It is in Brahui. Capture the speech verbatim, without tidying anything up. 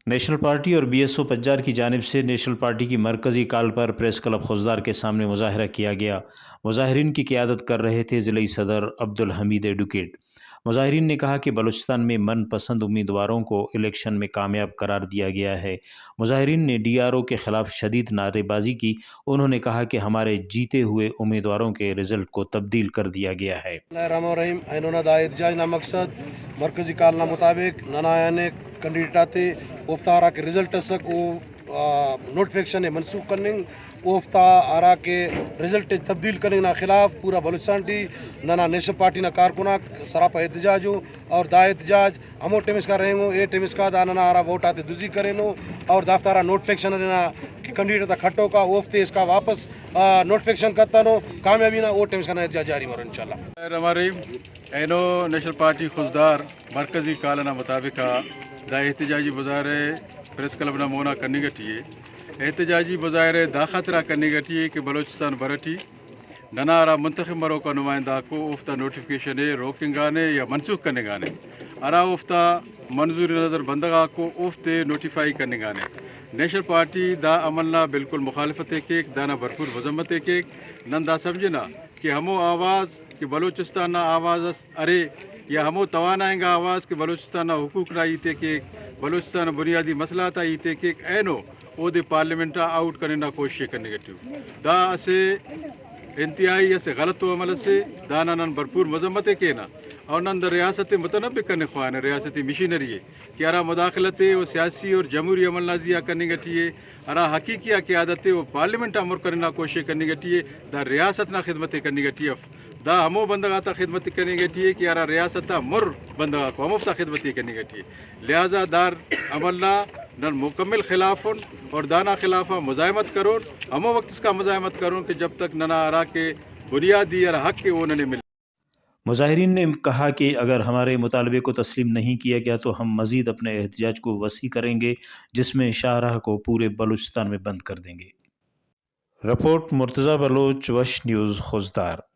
نیشنل پارٹی اور بی ایس او پجار کی جانب سے نیشنل پارٹی کی مرکزی کال پر پریس کلب خضدار کے سامنے مظاہرہ کیا گیا۔ مظاہرین کی قیادت کر رہے تھے ضلعی صدر عبدالحمید ایڈوکیٹ۔ مظاہرین نے کہا کہ بلوچستان میں من پسند امیدواروں کو الیکشن میں کامیاب قرار دیا گیا ہے۔ مظاہرین نے ڈی آر او کے خلاف شدید نعرے بازی کی۔ انہوں نے کہا کہ ہمارے جیتے ہوئے امیدواروں کے رزلٹ کو تبدیل کر دیا گیا ہے۔ بسم اللہ الرحمن الرحیم۔ اینو نا دا احتجاج نا مقصد مرکزی کال نا مطابق ننا یعنی کینڈیڈیٹ آتے اوفتا ہرا کہ رزلٹ اسک او، آ، نوٹیفکیشن ءِ منسوخ کننگ، اوفتا ہرا کہ رزلٹ ءِ تبدیل کننگ نا خلاف پورا بلوچستان ٹی ننا نیشنل پارٹی نا کارکن آک سراپا احتجاج ءُ، اور دا احتجاج ہمو ٹائم اسکا رہینگو، اے ٹائم اسکا دا ننا ہرا ووٹ آتے دزی کرینو، اور دافتا ہرا نوٹیفکیشن ارے نا کینڈیڈیٹ آتا کھٹوکا، اوفتے اسکا واپس، آ، نوٹیفکیشن کتنو، کامیابی نا او ٹائم اسکا نا احتجاج جاری مرو انشاءاللہ۔ الرحمن الرحیم۔ اینو نیشنل پارٹی خضدار مرکزی کال ئنا مطابق آ دا احتجاجی مظاہرہ ءِ پریس کلب نا مونا کننگ ٹی ءِ۔ احتجاجی مظاہرہ ءِ دا خاطرا کننگ ٹی ءِ کہ بلوچستان بر ٹی ننا ہرا منتخب مروکا نمائندہ آکو اوفتا نوٹیفکیشن ءِ روکنگانے یا منسوخ کننگانے، ہرا اوفتا منظور نظر بندغ آکو اوفتے نوٹیفائی کننگانے۔ نیشنل پارٹی دا عمل نا بالکل مخالفت ءِ کیک، دانا بھرپور مذمت ءِ کیک۔ نن دا سمجھنا کہ ہمو آواز کہ بلوچستان نا آواز اس ارے یا ہمو توانائنگا آواز کہ بلوچستان نا حقوق نا ہیت ءِ کیک، بلوچستان نا بنیادی مسئلہ تا ہیت ءِ کیک، اینو اودے پارلیمنٹ آ آؤٹ کننگ نا کوشش ءِ کننگ ٹی ءُ۔ دا اسہ انتہائی اسہ غلطو عمل اسے، دانا نن بھرپور مذمت ءِ کینہ اور نن دا ریاست ءِ متنبک کننگ خوانہ، ریاستی مشینری ءِ کہ ہرا مداخلت ءِ او سیاسی اور جمہوری عمل نا زیہا کننگ ٹی ءِ، ہرا حقیقی آ قیادت ءِ او پارلیمنٹ آ مر کننگ نا کوشش ءِ کننگ ٹی ءِ، دا ریاست نا خدمت ءِ کننگ ٹی اف۔ دا ہمو بندغ آتا خدمت ءِ کننگ ٹی ءِ کہ ہرا ریاست آ مر بندغ آکو ہموفتا خدمت ءِ کننگ ٹی ءِ۔ لہذا دا عمل نا نن مکمل خلاف ان اور دانا خلاف آ مزاحمت کرون، ہمو وخت اسکا مزاحمت کرون کہ جب تک ننا ہرا کہ بنیادی ہرا حق ءِ او ننے ملے۔ مظاہرین نے کہا کہ اگر ہمارے مطالبے کو تسلیم نہیں کیا گیا تو ہم مزید اپنے احتجاج کو وسیع کریں گے، جس میں شاہراہ کو پورے بلوچستان میں بند کر دیں گے۔ رپورٹ مرتضی بلوچ، وش نیوز، خضدار۔